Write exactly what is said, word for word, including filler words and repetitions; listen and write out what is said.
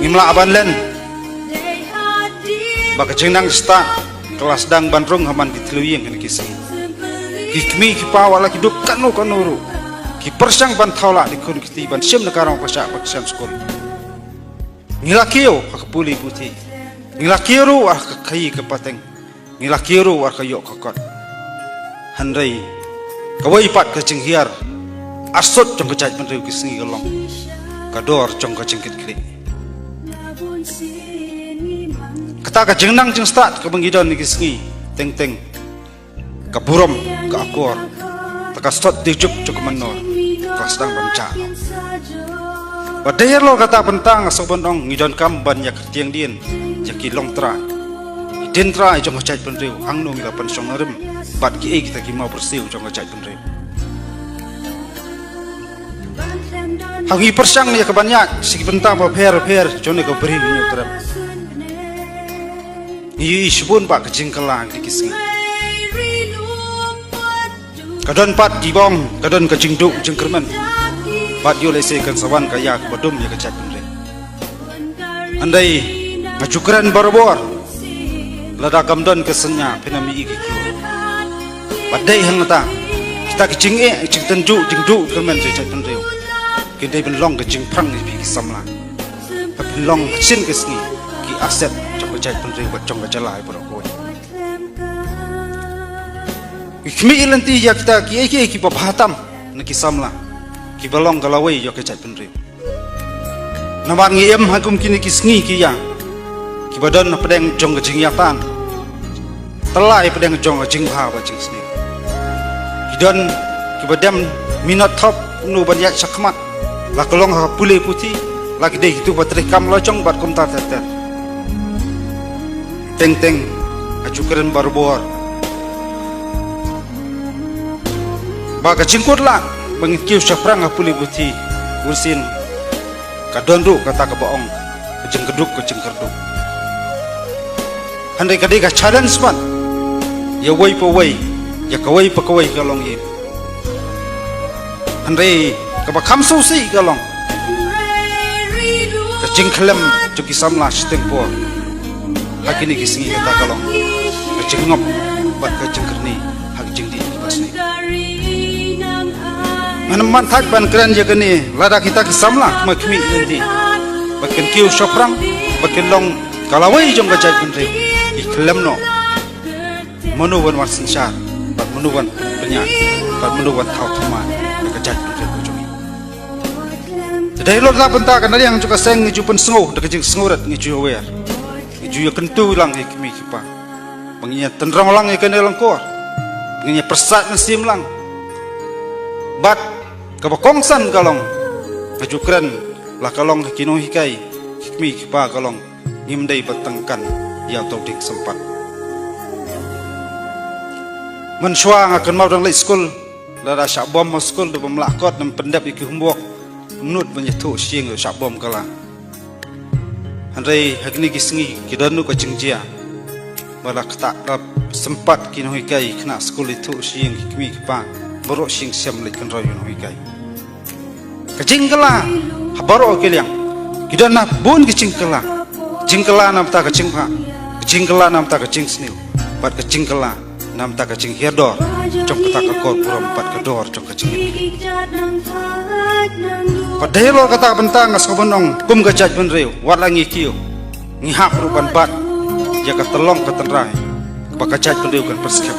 Ngim lah ban len ba ka jingnang stad ka la sdang ban rung ha man ki thliew ïing ha kine ki sngi. Ki kmie ki kpa wat la ki duk kano kano ruh ki pyrshang ban thaw lah ki khun ki kti ban shim na ka rong ka shah ba ki shem skul. Ngi la kiew ha ka pule puthi, ngi la kiew ruh ha ka khaii ka pateng, ngi la kiew ruh ha ka ïoh ka kot. Hynrei kawei pat ka jinghiar arsut jong ka jaitbynriew ki sngi ka long ka dor jong ka jingkitkhlieh. Kata ka jingnang jingstad kaba ngi don ha ki sngi, teng teng ka burom, ka akor, ta ka sot dei juk juk manor ka sdang ban jah. Ba dei halor kata bynta nga sngewbha ban ong ngi donkam ban ïa kyrtiang dien ïa ki longtrai, ki dien trai jong ka jaitbynriew, hangno ngi la pynshong nongrim bad kiei kita ki mawbyrsiew jong ka jaitbynriew. Ha ngi pyrshang ïa ka ban ïaid sha ki bynta bapher bapher jong kane ka Bri Hynñiewtrep. Ngi ïohi shibun ba ka jingkylla ha kine ki sngi. Ka don pat ki bong, ka don ka jingduh jingkyrmen. Bad ïoh lehse kan sa wan ka ïa kaba dum ïa ka jaitbynriew. Hynrei nga ju kren barabor, lada kam don ka synñia phin ym ïohi ki klur. Bad dei hangta kita ki jingeh, jingtynjuh jingduh kyrmen jong ka jaitbynriew kin dei ban long ka jingphrang ïa phi ki samla. Hap long shisien ka sngi ki asset jong ka jaitbynriew bad jong ka jylla baroh kawei. Ki khmih lynti ïa kita kiei kiei kiba bha tam na ki samla kiba long ka lawei ïa ka jaitbynriew. Namar ngi im ha kum kine ki sngi ki ïa kiba don hapdeng jong ka jingïatan. Tala ïa pdeng jong ka jingbha bad jingsniew. Ki don kiba dem minot thop kumno ban ïaid shakhmat, la ka long ha pule puthi, la ki dei kitu ba trei kam la jong bad kumta ter ter. Teng teng nga ju kren barabor ba ka jingkut lah ba ngin kiew shaphrang ha pule puthi, u sien ka don ruh kata kaba ong ka jingkyrduh ka jingkyrduh. Hynrei ka dei ka challenge pat ïa uwei pa uwei, ïa kawei pa kawei ka long ïa. Hynrei kaba kham sngewsih ka long ka jingkhlem jong ki samla shiteng por ha kine ki sngi kata ka long ka jingngop bad ka jingkyrni ha ka jingdih kiba sniew. Ngan ym man thait ban kren ïa kane lada kita ki samla ki khmih lynti ba kin kiew shaphrang, ba kin long ka lawei jong ka jaitbynriew, ki khlem noh mano ban wan synshar bad mano ban pynïaid bad mano ban thaw thymmai ïa ka jaitbynriew ka jong ngi. Te dei halor kata bynta ka na liang jong ka seng ngi ju pynsngew da ka jingsngewrit, ngi ju ïawer, ngi ju ïakyntu lang ïa ki kmie ki kpa ba ngin ïa tynrong lang ïa kane lyngkor, ba ngin ïa pyrsad mynsiem lang. Bad kaba kongsan ka long, nga ju kren, la ka long ha ki nonghikai, ki kmie ki kpa ka long, ngim dei ban tyngkan ïa uto u dieng sympat. Mynshuwa nga kynmaw dang leit skul, lada shah bom ha skul da bym lah kot, ym pyndep ïa ki homework, ym nud ban ïathuh sha ïing, shah bom kylla. Hynrei ha kine ki sngi ki don ruh ka jingjia ba la ktah, la sympat ki nonghikai, khynnah skul ïathuh sha ïing, ki kmie ki kpa baroh sha ïing shem leit kynroi ïa u nonghikai. Ka jingkylla ha baroh ki liang, ki don na bun ki jingkylla. Jingkylla namar ka jingbha, ka jingkylla namar ka jingsniew, bad ka jingkylla namar ka jinghiar dor jong kata ka kor burom bad ka dor jong ka jingim. Bad dei halor kata ka bynta nga sngewbha ban ong, kum ka jaitbynriew, wat la ngi kiew, ngi hap ruh ban bat ïa ka tyllong ka tynrai ba ka jaitbynriew kan pynskhem.